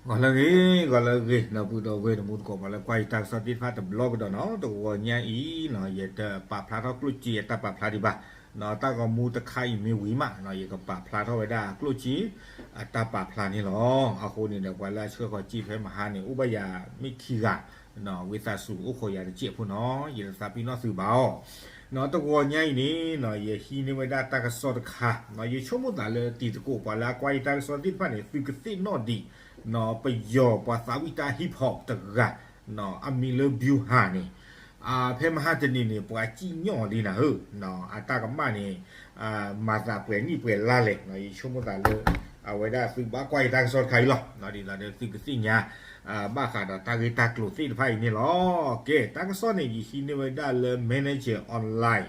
ဂီၤလၢအဂ့ၤ, ဂီၤလၢအဂ့ၤ ဒီပုၢ်ဒီဝဲၢ်တံၤသကိး ပှၤလၢကွၢ်ယတၢ်ကစီၣ်သ့ၣ်တဖၣ်တဘျီကဒီးနီၤ, တဂီၤညါအံၤနီၤ ယတပာ်ဖျါထီၣ်ကျိၣ်စ့အတၢ်ပာ်ဖျါဒံးဘၣ်, တၢ်ဂီၤမူတခါအံၤမ့ၢ်ဝံၤမးနီၤ ယကပာ်ဖျါထီၣ်ဝဲဒၣ်ကျိၣ်စ့အတၢ်ပာ်ဖျါန့ၣ်လီၤ. အဃိန့ၣ်ဒီး ပှၤလၢအဆှၢဃီၤစ့ဖဲမဟါန့ၣ် အိၣ်ဘၣ်ယၤမ့ၢ်ခံဂၤ, ဝံသးစူၤအိၣ်ခိးယၤတစဲးဖိနီၤ, ယတသးပ့ၤနီၣ်သုဘၣ်အီၤ. နီၤ တဂီၤညါအံၤန့ၣ်နီၤ ယဟံးန့ၢ်ဝဲဒၣ်တၢ်ကစီၣ်တခါနီၤ, ယဆိကမိၣ်သးလၢတံၤသကိး ပှၤလၢအကွၢ်ယတၢ်ကစီၣ်သ့ၣ်တဖၣ်န့ၣ် သုကသ့ၣ်နီၣ်ဒံး ပယီၤပှၤသးဝံၣ်တၢ် hip hop တဂၤ အမံၤလၢ Bill Hahn န့ၣ်, ဖဲမဟါတနံၤန့ၣ် ပှၤစံၣ်ညီၣ်လံနၤဧၢ, အတၢ်ကမၣ်န့ၣ် မၤသးပှဲၤနံၣ်ပှဲၤလါလဲၣ်, ယဆိကမိၣ်သးလၢ အဝဲဒၣ်သုဘၣ်ကွၢ်ယတၢ်ကစီၣ်တခါအံၤလီၤ, ဒ်သိးဒီးသုကသ့ၣ်ညါ ဘၣ်ဃးဒီးတၢ်ဂ့ၢ်တၢ်ကျိၤသ့ၣ်တဖၣ်အံၤန့ၣ်လီၤ. ကဲ တၢ်ကစီၣ်န့ၣ် ယဟံးန့ၢ်ဝဲဒၣ်လၢ Manager Online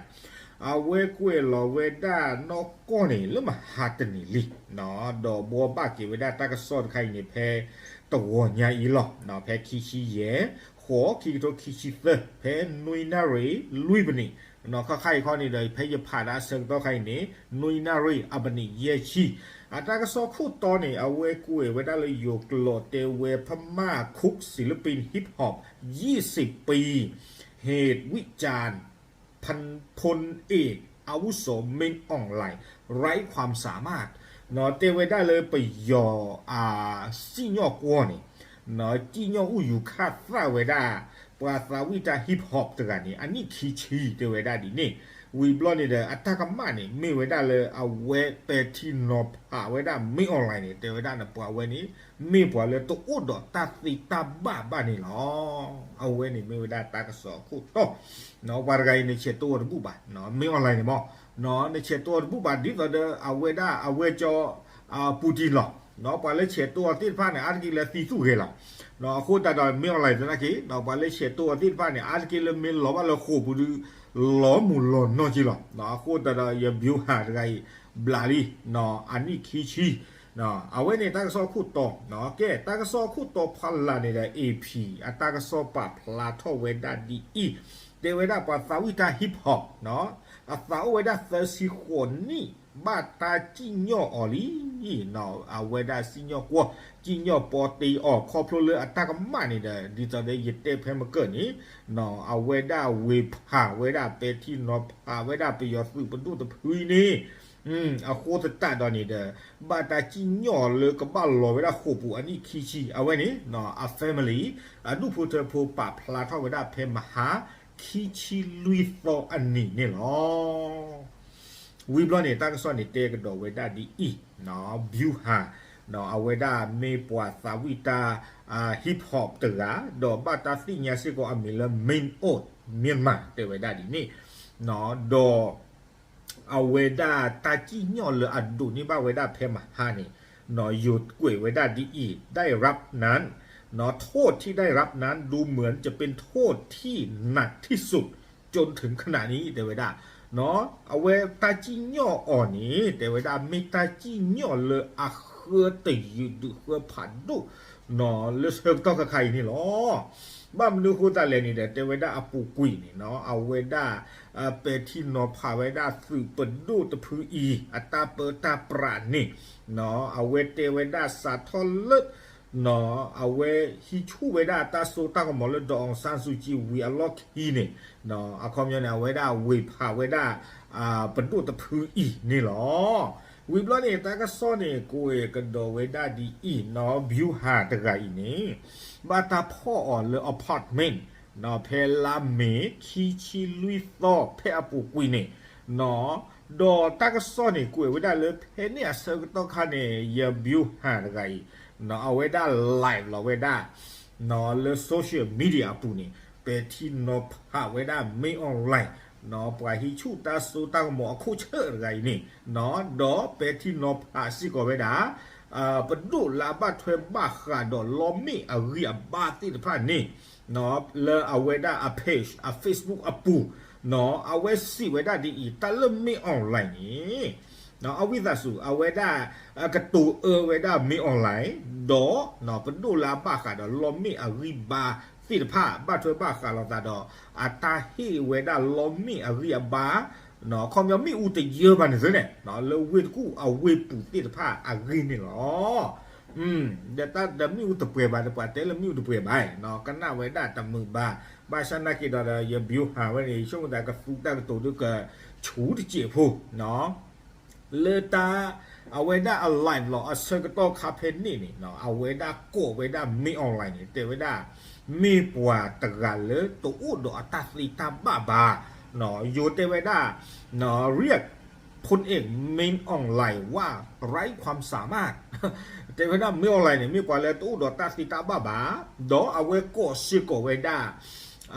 အဝဲကွဲးလီၤဝဲဒၣ်နီၢ်ကီၢ်န့ၣ် လၢမဟါတနံၤလံ, ဒီးဘှီဘၣ်က့ၤဝဲဒၣ်တၢ်ကစီၣ်တခါအံၤန့ၣ် ဖဲတဂီၤညါအံၤလီၤ, ဖဲခံဆံယဲၢ် ဃိး ခံကထိခံဆံသၢ ဖဲနွံနၣ်ရံၣ်လွံၢ်မံးနံး, ခါခါအံၤခီန့ၣ်ဒီး ဖဲယဖးဒၣ်အဆၢကတီၢ်ခါအံၤန့ၣ် နွံနၣ်ရံၣ်အမံးနံးယဲၢ်ဆံ, အတၢ်ကစီၣ်ခိၣ်တီန့ၣ် အဝဲကွဲးဝဲဒၣ်လၢယိၤကျိာ်တဲဝဲ พม่าคุกศิลปินฮิปฮอป ยี่สิบปี เหตุวิจารณ์ พลเอกอาวุโส เม้ง ออนไลน์ ไร้ความสามารถ တဲဝဲဒၣ်လၢပယီၤ စံၣ်ညီၣ်ကွီၢ်န့ၣ် စံၣ်ညီၣ်အူယူၤခးသၣ်ဝဲဒၣ် ပှၤသးဝံၣ်တၢ် hip hop တဂၤန့ၣ် အနံၣ်ခံဆံ တဲဝဲဒၣ်ဒ်န့ၣ်, ဝံၤဘျီန့ၣ်ဒီး အတၢ်ကမၣ်န့ၣ် မ့ၢ်ဝဲဒၣ်လၢအဝဲပဲာ်ထံနီၤဖးဝဲဒၣ် မင်းအောင်လှိုင် န့ၣ် တဲဝဲဒၣ်န့ၣ် ပှၤဝဲန့ၣ် မ့ၢ်ပှၤလၢတအိၣ်ဒီးတၢ်သ့တၢ်ဘၣ်ဘၣ်န့ၣ်လီၤ. အဝဲန့ၣ်မ့ၢ်ဝဲဒၣ်တၢ်ကစီၣ်အခိၣ်တီ, ပှၤတဂၤအံၤန့ၣ် ဆဲးတိအီၤတဘူၣ်ဘၣ်, မင်းအောင်လှိုင် န့ၣ်မ့ၢ်, နဆဲးတိအီၤတဘူၣ်ဘၣ် ဒ်သိးဒီးအဝဲဒၣ်အဝဲကၠီ Putin လီၤ. ပှၤလၢဆဲးတိအီၤသ့ၣ်တဖၣ်န့ၣ် အါတက့ၢ်လၢသံသူၣ်ဂဲၤလီၤ. အဃိသတးဒီး မင်းအောင်လှိုင် သနာ်က့ ပှၤလၢဆဲးတိအီၤသ့ၣ်တဖၣ်န့ၣ် အါတက့ၢ်လၢမ့ၢ်လီၤဘၣ်လၢဃိာ်ပူၤဒီး လီၤမုၢ်လီၤနီၢ်က့လီၤ. အဃိသတးဒီး ယ Bill Hahn တဂၤအံၤ ဘျးလံ အနံၣ်ခံဆံ, အဝဲန့ၣ်တၢ်ကစီၣ်အခိၣ်တီ, ကဲ တၢ်ကစီၣ်အခိၣ်တီဖီလာ်န့ၣ်ဒီး AP အတၢ်ကစီၣ်ပာ်ဖျါထီၣ်ဝဲဒၣ်ဒ်အံၤ, တဲဝဲဒၣ်ပှၤသးဝံၣ်တၢ် hip hop အသးအိၣ်ဝဲဒၣ်သၢဆံဃိးနံၣ် ဘၣ်တၢ်စံၣ်ညီၣ်အီၤလံ, အဝဲဒၣ်စံၣ်ညီၣ်ကွီၢ် စံၣ်ညီၣ်ပီတ့အီၤ ခီဖျိလၢအတၢ်ကမၣ်န့ၣ်ဒီး ဒ်သိးဒီးယတဲဖဲမကၢၢ်န့ၣ် အဝဲဒၣ်ဝ့ၤဖးဝဲဒၣ် ပဲာ်ထံနီၤဖးဝဲဒၣ်ပယီၤသုးပဒိၣ်တဖုအံၤန့ၣ် အဃိသတးဒီးန့ၣ်ဒီး ဘၣ်တၢ်စံၣ်ညီၣ်လၢကဘၣ်လီၤဝဲဒၣ်ဃိာ်ပူၤအနံၣ်ခံဆံ အဝဲန့ၣ် အ family အဒူၣ်ဖိထၢဖိ ပာ်ဖျါထီၣ်ဝဲဒၣ်ဖဲမဟါ ခံဆံလွံၢ်သီအနံၤန့ၣ်လီၤ. ဝံၤဘျီန့ၣ် တၢ်ကစီၣ်န့ၣ်တဲကဒီးဝဲဒၣ်ဒ်အံၤ, Bill Hahn အဝဲဒၣ်မ့ၢ်ပှၤသးဝံၣ်တၢ် hip hop တဂၤ ဒီးဘၣ်တၢ်သ့ၣ်ညါစ့ၢ်ကီးအမံၤလၢ Main Aud Myanmar တဲဝဲဒၣ်ဒ်န့ၣ်, ဒီး အဝဲဒၣ်တၢ်စံၣ်ညီၣ်လၢအဒိးန့ၢ်ဘၣ်ဝဲဒၣ်ဖဲမဟါန့ၣ် ယိၤကွဲးဝဲဒၣ်ဒ်အံၤ, ได้รับนั้น โทษที่ได้รับนั้น ดูเหมือนจะเป็นโทษที่หนักที่สุดจนถึงขณะนี้ တဲဝဲဒၣ် အဝဲတၢ်စံၣ်ညီၣ်အီၤန့ၣ် တဲဝဲဒၣ်မ့ၢ်တၢ်စံၣ်ညီၣ်လၢအဃၢတယုးဒုးဃၢဖးဒိၣ် လၢဆၢကတီၢ်ခါခါအံၤန့ၣ်လီၤ. ဘၣ်မနုၤအဃိသတးလဲၣ်န့ၣ်ဒီး တဲဝဲဒၣ်အပူၤကွံာ်န့ၣ် အဝဲဒၣ် ပဲာ်ထံနီၤဖးဝဲဒၣ်သုးပဒိၣ်တဖုအံၤ အတၢ်ပၢတၢ်ပြးန့ၣ် အဝဲတဲဝဲဒၣ်စးထီၣ်လၢ အဝဲဟံးဆူၣ်ဝဲဒၣ်တၢ်စိတၢ်ကမီၤလၢ ဒေါ်အောင်ဆန်းစုကြည် ဝံၤအလီၢ်ခံန့ၣ် အခီပညီန့ၣ် အဝဲဒၣ်ဝ့ၤဖးဝဲဒၣ် ပဒိၣ်တဖုအံၤန့ၣ်လီၤ. ဝံၤဘျီန့ၣ် တၢ်ကစီၣ်န့ၣ် ကွဲးကဒီးဝဲဒၣ်ဒ်အံၤနီၤ, Bill Hahn တဂၤအံၤန့ၣ် ဘၣ်တၢ်ဖီၣ်အီၤလၢ apartment ဖဲလါမ့ၤ ခံဆံလွံၢ်သီ ဖဲအပူၤကွံာ်န့ၣ် ဒီးတၢ်ကစီၣ်န့ၣ် ကွဲးဝဲဒၣ်လၢဖဲန့ၣ်အဆၢကတီၢ်ခါန့ၣ် ယ Bill Hahn တဂၤအံၤ အဝဲဒၣ် live လီၤဝဲဒၣ် လၢ social media အပူၤန့ၣ် ပဲာ်ထံနီၤဖးဝဲဒၣ် မင်းအောင်လှိုင် ပှၤဟံးဆူၣ်တၢ်စိတၢ်ကမီၤအခိၣ်ဆၢၣ်တဂၤအံၤန့ၣ် ဒီးပဲာ်ထံနီၤဖးစ့ၢ်ကီးဝဲဒၣ် ပဒိၣ်လၢအဘၣ်ထွဲဘၣ်ဃးဒီးလီမ့ၣ်အဂံၢ်အဘါသ့ၣ်တဖၣ်န့ၣ် လၢအဝဲဒၣ်အ page အ Facebook အပူၤ အဝဲစံးဝဲဒၣ်ဒ်အံၤ, တၢ်လၢ မင်းအောင်လှိုင် န့ၣ် အဝံသးစူၤ အဝဲဒၣ် ကတိၤအၢဝဲဒၣ် မင်းအောင်လှိုင် ဒီး ပဒိၣ်လၢအဘၣ်ဃးဒီးလီမ့ၣ်အဂံၢ်ဘါသ့ၣ်တဖၣ် ဘၣ်ထွဲဘၣ်ဃးလိာ်သးဒီး အတၢ်ဟ့ၣ်ဝဲဒၣ်လီမ့ၣ်အဂံၢ်အဘါ ခီပညီမ့ၣ်အူတယၢဘၣ်န့ၣ်သ့န့ၣ် လၢဝ့ၢ်တကူၣ်အဝ့ၢ်ပူၤသ့ၣ်တဖၣ်အဂ့ၢ်န့ၣ်လီၤ. ဒီးတၢ်ဒီးမ့ၣ်အူတပှဲၤဘၣ်ဒီး ပှၤတဲလၢမ့ၣ်အူတပှဲၤဘၣ်နီၤ ကနၣ်ဝဲဒၣ်တမုာ်ဘၣ်. ဘၣ်ဆၣ်နာ်က့ဒီး ဒီးယ ဗျူဟာ ဝဲန့ၣ် ယဆိကမိၣ်သးကသူတၢ်ကတိၤဒုးကဆူတစဲးဖိနီၤ လၢတၢ် အဝဲဒၣ်အ live လီၤ အဆၢကတီၢ်ခါဖဲန့ၣ်န့ၣ် အဝဲဒၣ်ကိးဝဲဒၣ် မင်းအောင်လှိုင် န့ၣ် တဲဝဲဒၣ် မ့ၢ်ပှၤတဂၤလၢတအိၣ်ဒီးအတၢ်သ့တၢ်ဘၣ်ဘၣ် ယိၤတဲဝဲဒၣ် เรียกพลเอก มินอองหลายว่าไร้ความสามารถ တဲဝဲဒၣ် မင်းအောင်လှိုင် န့ၣ် မ့ၢ်ပှၤလၢတအိၣ်ဒီးတၢ်သ့တၢ်ဘၣ်ဘၣ် ဒီးအဝဲကိးစ့ၢ်ကီးဝဲဒၣ်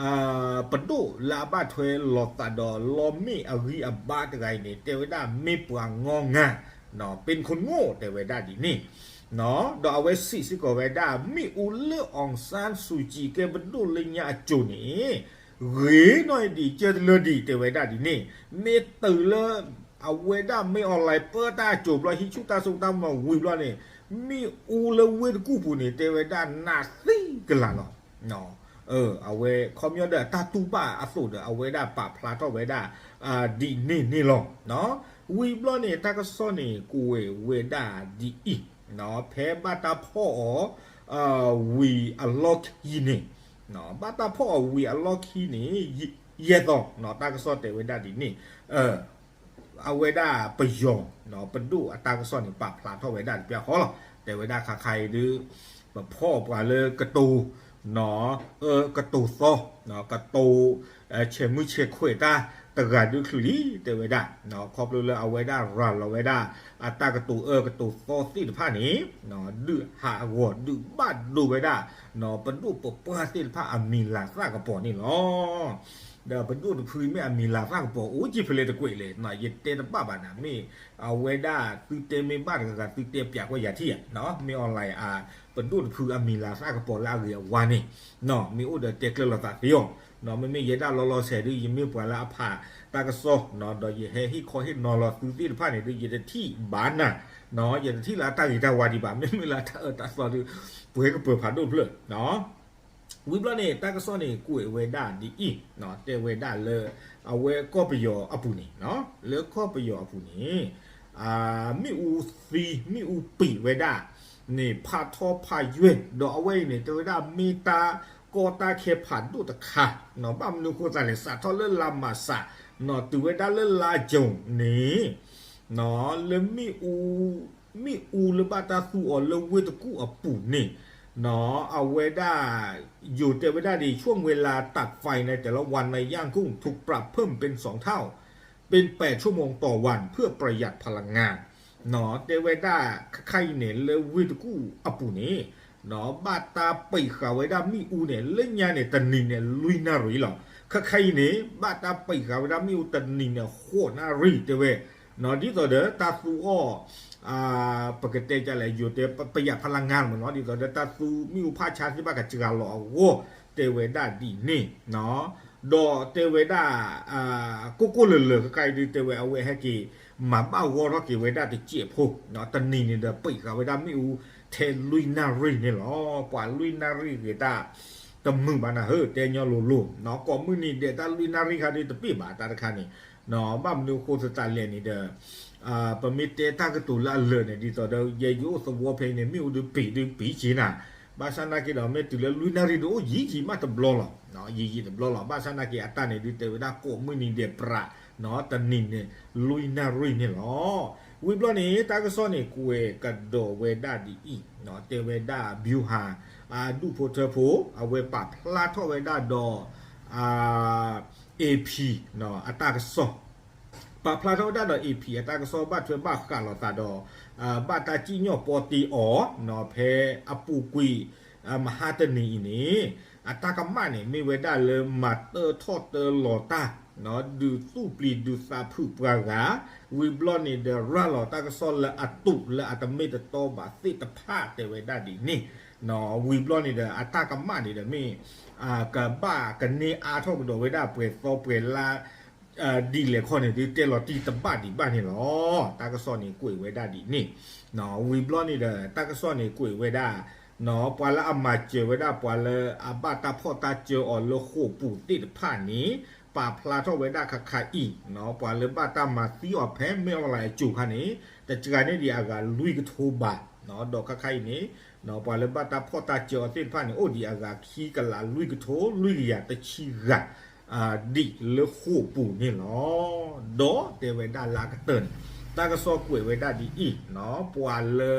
ပဒိၣ်လၢအဘၣ်ထွဲလိာ်သးဒီး လီမ့ၣ်အဂံၢ်အဘါတဂၤအံၤန့ၣ် တဲဝဲဒၣ် မ့ၢ်ပှၤငီငၤ ပ့ၤခိၣ်ငိၣ် တဲဝဲဒၣ်ဒ်န့ၣ် ဒီးအဝဲစံးစ့ၢ်ကီးဝဲဒၣ် မ့ၣ်အူလၢ အောင်ဆန်းစုကြည် ကဲပဒိၣ်လၢညါအစိၤန့ၣ် ဂ့ၤနီၢ်ဒံး ကၢတလၢဒံး တဲဝဲဒၣ်ဒ်န့ၣ် မ့ၢ်တုၤလၢ အဝဲဒၣ် မင်းအောင်လှိုင် ပၢတၢ်အစိၤဘျီ ဟံးဆူၣ်တၢ်စိတၢ်ကမီၤဝံၤဘျီန့ၣ် မ့ၣ်အူလၢဝ့ၢ်တကူၣ်ပူၤန့ၣ် တဲဝဲဒၣ်နးသံကလာ်လီၤ. အဝဲခီပညီဒီးတၢ်တူၢ်ဘၣ်အသိးဒီး အဝဲဒၣ်ပာ်ဖျါထီၣ်ဝဲဒၣ် ဒ်န့ၣ်န့ၣ်လီၤ. ဝံၤဘျီန့ၣ် တၢ်ကစီၣ်န့ၣ် ကွဲးဝဲဒၣ်ဒ်အံၤ ဖဲဘၣ်တၢ်ဖီၣ်အီၤ ဝံၤအလီၢ်ခံန့ၣ် ဘၣ်တၢ်ဖီၣ်အီၤဝံၤအလီၢ်ခံန့ၣ် ယဲၢ်သီ တၢ်ကစီၣ်တဲဝဲဒၣ်ဒ်န့ၣ် အဝဲဒၣ်ပယီၤ ပဒိၣ်အတၢ်ကစီၣ်န့ၣ် ပာ်ဖျါထီၣ်ဝဲဒၣ်တပျၢ်ဃီလီၤ. တဲဝဲဒၣ်ခါခါအံၤဒုး ပဖီၣ်ပှၤလၢကတိၤ အၢကတိၤသီ ကတိၤ ဆဲးမုၢ်ဆဲးခွဲးတၢ်တဂၤဒုးချုးလံ တဲဝဲဒၣ် ခီဖျိလၢအဝဲဒၣ်ရၤလီၤဝဲဒၣ် အတၢ်ကတိၤအၢကတိၤသီသ့ၣ်တဖၣ်န့ၣ် ဒုးဟးဂီၤဒုးဘၣ်ဒိဝဲဒၣ် ပဒိၣ်ပပှၢ်သ့ၣ်တဖၣ်အမံၤလၤသၣ်ကပီၤန့ၣ်လီၤ. ဒီးပဒိၣ်တဖုမ့ၢ်အမံၤလၤသၣ်ကပီၤအိၣ်က့ၤဖဲလဲၣ်တကွဲးလဲၣ် ယတဲတဘၣ်ဘၣ်နၤ မ့ၢ်အဝဲဒၣ်သုတဲမ့ၢ်ဘၣ်တဂၤဂၤ သုတဲပၠးကွၢ်ယၤထံၣ်ဧါ မ့ၢ် online အပဒိၣ်တဖုအမံၤလၤသၣ်ကပီၤလၢအဂ့ၤအဝါန့ၣ် မ့ၢ်အိၣ်ဒီးတဲကျၢၤလိာ်သးသ့အီၤ မ့မ့ၢ်ယဲဒၣ်လီၤလီၤဆဲးဒုး ယမ့ၢ်ပှၤလၢအဖးတၢ်ကစီၣ် ဒီးယဟဲဟ့ၣ်ခီဟ့ၣ်နီၤလီၤသုသ့ၣ်တဖၣ်န့ၣ်ဒုး ယတထံၣ်ဘၣ်နၤ ယတထံၣ်လၢအတၢ်ဂ့ၤတၢ်ဝါဒံးဘၣ် မ့မ့ၢ်လၢအတၢ်အၢတၢ်သီဒုး ပှဲၤကပၢၤဖးဒိၣ်ဖျၢၣ် ဝံၤဘျီန့ၣ် တၢ်ကစီၣ်န့ၣ်ကွဲးဝဲဒၣ်ဒ်အံၤ တဲဝဲဒၣ်လၢ အဝဲကီၢ်ပယီၤအပူၤန့ၣ် လၢကီၢ်ပယီၤအပူၤန့ၣ် မ့ၣ်အူသံ မ့ၣ်အူပံာ်ဝဲဒၣ်န့ၣ် ဖးထီဖးယွဲၢ် ဒီးအဝဲအံၤန့ၣ် တဲဝဲဒၣ်မ့ၢ်တၢ်ကီတၢ်ခဲဖးဒိၣ်တခါ ဘၣ်မနုၤအဃိသတးလဲၣ် စးထီၣ်လၢလါမးစး တုၤဝဲဒၣ်လၢလါကၠိၤန့ၣ် လၢ မ့ၣ်အူလၢဘၣ်တၢ်သူအီၤလၢဝ့ၢ်တကူၣ်အပူၤန့ၣ် အဝဲဒၣ် ယိၤတဲဝဲဒၣ်ဒ် ช่วงเวลาตัดไฟในแต่ละวันในย่านกุ้งถูกปรับเพิ่มเป็นสองเท่า เป็นแปดชั่วโมงต่อวันเพื่อประหยัดพลังงาน တဲဝဲဒၣ်ခါခါအံၤန့ၣ် လၢဝ့ၢ်တကူၣ်အပူၤန့ၣ် ဘၣ်တၢ်ပံာ်ဃာ်ဝဲဒၣ်မ့ၣ်အူန့ၣ် လၢညါန့ၣ် တနံၤန့ၣ် လွံၢ်နၣ်ရံၣ်လီၤ. ခါခါအံၤန့ၣ် ဘၣ်တၢ်ပံာ်ဃာ်ဝဲဒၣ်မ့ၣ်အူတနံၤန့ၣ် ဃိးနၣ်ရံၣ်တဲဝဲ ဒ်သိးဒီးတၢ်သူအီၤ ပကတဲကလဲၣ် ယိၤတဲ ประหยัดพลังงาน မ့ၢ်နီၤ ဒ်သိးဒီးတၢ်သူမ့ၣ်အူဖးဆါသ့ၣ်တဖၣ်ကစှၤလီၤအဂီၢ် တဲဝဲဒၣ်ဒ်န့ၣ် ဒီးတဲဝဲဒၣ် ကိၢ်ကိၢ်လၢၤလၢၤ ခါခါအံၤဒုး တဲဝဲအဝဲဟဲက့ၤ မၤဘၣ်ဂီၢ်ထီၣ်က့ၤဝဲဒၣ်တစဲးဖိ တနံၤန့ၣ်ဒီး ပံာ်ဃာ်ဝဲဒၣ်မ့ၣ်အူ ထဲလွံၢ်နၣ်ရံၣ်န့ၣ်လီၤ. ပှၤလွံၢ်နၣ်ရံၣ်ဂ့ၤတၢ် တမုာ်ဘၣ်နၤဧၢ တဲညီလိၤလိၤ ကိးမုၢ်နံၤဒဲးတၢ်လွံၢ်နၣ်ရံၣ်ခါဒုးတပ့ၢ်ဘၣ်တၢ်တခါန့ၣ် ဘၣ်မနုၤအဃိသတးလဲၣ်န့ၣ်ဒီး ပမ့ၢ်တဲတၢ်ကတိၤလၢအလၢာ်န့ၣ် ဒ်သိးဒီး ယဲယအိၣ်သဝီဖဲအံၤန့ၣ် မ့ၣ်အူဒုးပံာ်ဒုးပံာ်က့ၤနၤ ဘၣ်ဆၣ်နာ်က့ဒီး မ့ၢ်တုၤလၢလွံၢ်နၣ်ရံၣ်ဒုးအိၣ်ယံာ်ယံာ်မးတဘျီလီၤ ယံာ်ယံာ်တဘျီလီၤ ဘၣ်ဆၣ်နာ်က့အတၢ်န့ၣ်ဒုးတဲဝဲဒၣ်ကိးမုၢ်နံၤဒဲးပြး တနံၤန့ၣ် လွံၢ်နၣ်ရံၣ်န့ၣ်လီၤ. ဝံၤဘျီန့ၣ် တၢ်ကစီၣ်န့ၣ် ကွဲးကဒီးဝဲဒၣ်ဒ်အံၤ တဲဝဲဒၣ် ဗျူဟာ အဒူၣ်ဖိထၢဖိ အဝဲပာ်ဖျါထီၣ်ဝဲဒၣ်ဒီး AP အတၢ်ကစီၣ် ပာ်ဖျါထီၣ်ဝဲဒၣ်ဒီး AP အတၢ်ကစီၣ်ဘၣ်ထွဲဘၣ်ဃးလိာ်သးဒီး ဘၣ်တၢ်စံၣ်ညီၣ်ပီတ့အီၤ ဖဲအပူၤကွံာ် မဟါတနံၤအံၤန့ၣ် အတၢ်ကမၣ်န့ၣ် မ့ၢ်ဝဲဒၣ်လၢမၤတၢထီၣ်တၢလီၤတၢ် ဒုးသူၣ်ပျံၤဒုးသးဖုးပှၤဂၤ ဝံၤဘျီန့ၣ်ဒီး ရၤလီၤတၢ်ကစီၣ်လၢအတူးလၢအတမ့ၢ်တတီဘၣ်သ့ၣ်တဖၣ်တဲဝဲဒၣ်ဒ်န့ၣ် ဝံၤဘျီန့ၣ်ဒီး အတၢ်ကမၣ်န့ၣ်ဒီးမ့ၢ် ကဘၣ်ကန့ၢ်အါထီၣ်ကဒီးဝဲဒၣ်ပှဲၤသီပှဲၤလါ ဒ်လဲၣ်ခီန့ၣ် ဒုးတဲလီၤတံၢ်တဘၣ်ဒံးဘၣ်န့ၣ်လီၤ. တၢ်ကစီၣ်န့ၣ်ကွဲးဝဲဒၣ်ဒ်န့ၣ် ဝံၤဘျီန့ၣ်ဒီး တၢ်ကစီၣ်န့ၣ်ကွဲးဝဲဒၣ် ပှၤလၢအမၤစၢၤဝဲဒၣ် ပှၤလၢအဘၣ်တၢ်ဖီၣ်တၢ်စၢအီၤလၢဃိာ်ပူၤသ့ၣ်တဖၣ်န့ၣ် ပာ်ဖျါထီၣ်ဝဲဒၣ်ခါခါအံၤ ပှၤလၢဘၣ်တၢ်မၤသံအီၤဖဲ မင်းအောင်လှိုင် အစိၤခါန့ၣ် တစှၤန့ၢ်ဒံးအဂၤလွံၢ်ကထိဘး ဒီးခါခါအံၤန့ၣ် ပှၤလၢဘၣ်တၢ်ဖီၣ်တၢ်စၢအီၤသ့ၣ်တဖၣ်န့ၣ် အိၣ်ဒံးအဂၤခံကလးလွံၢ်ကထိလွံၢ်ကယၤတဆံဂၤ ဒံးလၢဃိာ်ပူၤန့ၣ်လီၤ. ဒီးတဲဝဲဒၣ်လၢအကတၢၢ်န့ၣ် တၢ်ကစီၣ်ကွဲးဝဲဒၣ်ဒ်အံၤ ပှၤလၢ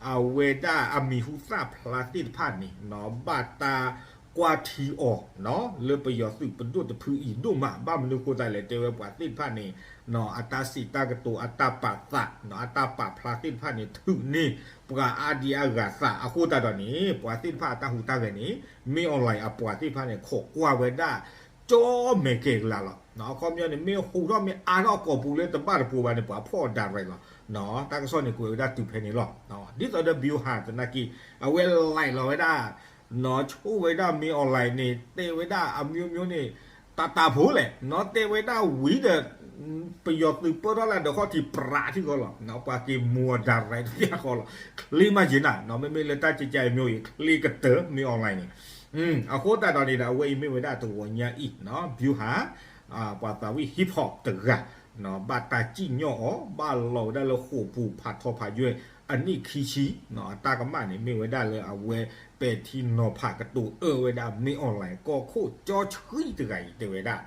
အဝဲဒၣ်အမံၤဟူသၣ်ဖျါသ့ၣ်တဖၣ်န့ၣ် ဘၣ်တၢ်ကွၢ်ထံအီၤ လၢပယီၤသုးပဒိၣ်တဖုအံၤဒိၣ်မး ဘၣ်မနုၤဃိသတးလဲၣ် တဲဝဲပှၤသ့ၣ်တဖၣ်န့ၣ် အတၢ်စံးတၢ်ကတိၤအတၢ်ပာ်သး အတၢ်ပာ်ဖျါသ့ၣ်တဖၣ်န့ၣ် ထုးန့ၢ်ပှၤအါဒံအါဂၤသးအဃိသတးဒီးန့ၣ် ပှၤသ့ၣ်တဖၣ်အတၢ်ဟူးတၢ်ဂဲၤန့ၣ် မ့ၢ် online အပှၤသ့ၣ်တဖၣ်န့ၣ် ခိးကွၢ်ဝဲဒၣ် ကၠီမဲာ်ကဲၤကလၤလီၤ. အခီပညီန့ၣ် မ့ၢ်ဟူးထီၣ်မ့ၢ်အါထီၣ်အကိာ်ပူၤလၢတဘၣ်တပိၤဘၣ်န့ၣ် ပှၤဖီၣ်အီၤ direct လီၤ. တၢ်ကစီၣ်န့ၣ်ကွဲးဝဲဒၣ်တုၤဖဲန့ၣ်လီၤ. ဒ်သိးဒီး ဗျူဟာ သနာ်က့ အဝဲ like လီၤဝဲဒၣ် ဆိၣ်ဝဲဒၣ် မ့ၢ် online န့ၣ် တဲဝဲဒၣ်အမျိုးမျိုးန့ၣ် တၢ်တၢ်ဖိလဲၣ် တဲဝဲဒၣ်ဝံၤဒီး ပယီၤသုးပၢထီၣ်လၢဒီးခီၣ်ထံးပြးထံဃီလီၤ. ပှၤက့ၤမူၤအီၤ direct တဘျီဃီလီၤ. ချ့မးယံၤနၤ မ့မ့ၢ်လၢတၢ်ကကဲအမျိုးအံၤ ချ့ကတၢၢ် မ့ၢ် online န့ၣ် အဃိသတးဒီးန့ၣ်ဒီး အဝဲအံၤမ့ၢ်ဝဲဒၣ်တဂီၤညါအံၤ ဗျူဟာ ပှၤသးဝံၣ် hip hop တဂၤ ဘၣ်တၢ်စံၣ်ညီၣ်အီၤ ဘၣ်လီၤဝဲဒၣ်လၢဃိာ်ပူၤဖးထီဖးယွဲၢ် အနံၣ်ခံဆံ အတၢ်ကမၣ်န့ၣ် မ့ၢ်ဝဲဒၣ်လၢအဝဲ ပဲာ်ထံနီၤဖးကတိၤအၢဝဲဒၣ် မ့ၢ် online ကီၢ်ခိၣ်ကၠီဆှံတဂၤအံၤ တဲဝဲဒၣ်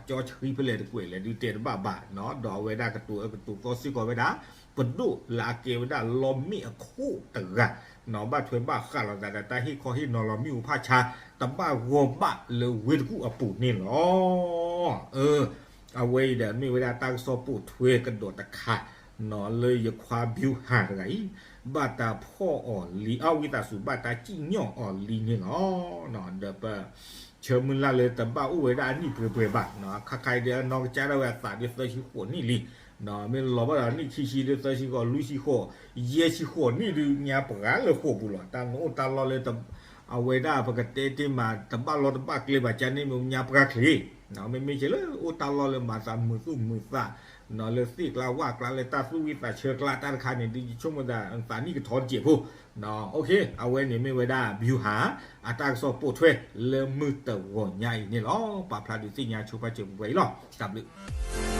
ကၠီဆှံဖဲလဲၣ်တကွဲးလဲၣ်ဒုးတဲတဘၣ်ဘၣ် ဒီးအဝဲဒၣ်ကတိၤအၢကတိၤသီစ့ၢ်ကီးဝဲဒၣ် ပဒိၣ်လၢအကဲဝဲဒၣ်လီမ့ၣ်အခိၣ်တဂၤ ဘၣ်ထွဲဘၣ်ဃးလိာ်သးဒီးတၢ်ဟ့ၣ်ခီဟ့ၣ်နီၤလီၤမ့ၣ်အူဖးဆါ တဘၣ်ဂီၢ်ဘၣ်လၢဝ့ၢ်တကူၣ်အပူၤန့ၣ်လီၤ. အဝဲအံၤဒီးမ့ၢ်ဝဲဒၣ်တၢ်ကစီၣ်ပိာ်ထွဲကဒီးတခါ လၢယခွါ ဗျူဟာ တဂၤအံၤ ဘၣ်တၢ်ဖီၣ်အီၤလံ အဝံသးစူၤ ဘၣ်တၢ်စံၣ်ညီၣ်အီၤလံန့ၣ်လီၤ. ဒီးပ ဆၢမုၢ်လၢ်လၢတဘၣ်အိၣ်ဝဲဒၣ်အနံၣ်ပှဲၤပှဲၤဘၣ် ခါခါအံၤဒီးအနီၢ်ကစၢ်ဒၣ်ဝဲအသးဒ်သၢဆံဃိးနံၣ်လံ မ့ၢ်လီၤဘၣ်ဒီးနံၣ်ခံဆံဒ်သၢဆံဃိး လွံၢ်ဆံဃိး ယဲၢ်ဆံဃိးနံၣ်ဒုးညါပှၤလၢဃိာ်ပူၤလီၤ. တၢ်နအိၣ်တၢ်လီၢ်လၢ အဝဲဒၣ်ပကတဲတ့ၢ်မး တဘၣ်လီၢ်တဘၣ်ကျဲဘၣ် ကန့ၣ်မ့ၢ်ညါပှၤချ့ မ့မ့ၢ်ကဲလၢအိၣ်တၢ်လီၢ်လၢမၤသးမုာ်သူၣ်မုာ်သး လၢသ့ၣ်ကျါဝၣ်ကျါလၢတၢ်သူၣ်ဝံၣ်သးဆၢကျါတၢ်တခါန့ၣ် ဒုးယဆိကမိၣ်သး သးနံၣ်ကထီတစဲးဖိ အဝဲန့ၣ်မ့ၢ်ဝဲဒၣ် ဗျူဟာ အတၢ်ကစီၣ်ပိာ်ထွဲလၢမုၢ်တဂီၤညါအံၤန့ၣ်လီၤ. ပာ်ဖျါဒုးသ့ၣ်ညါဆိပာ်စၢၤပှဲၤပှဲၤအံၤလီၤ. တၢ်ဘျုး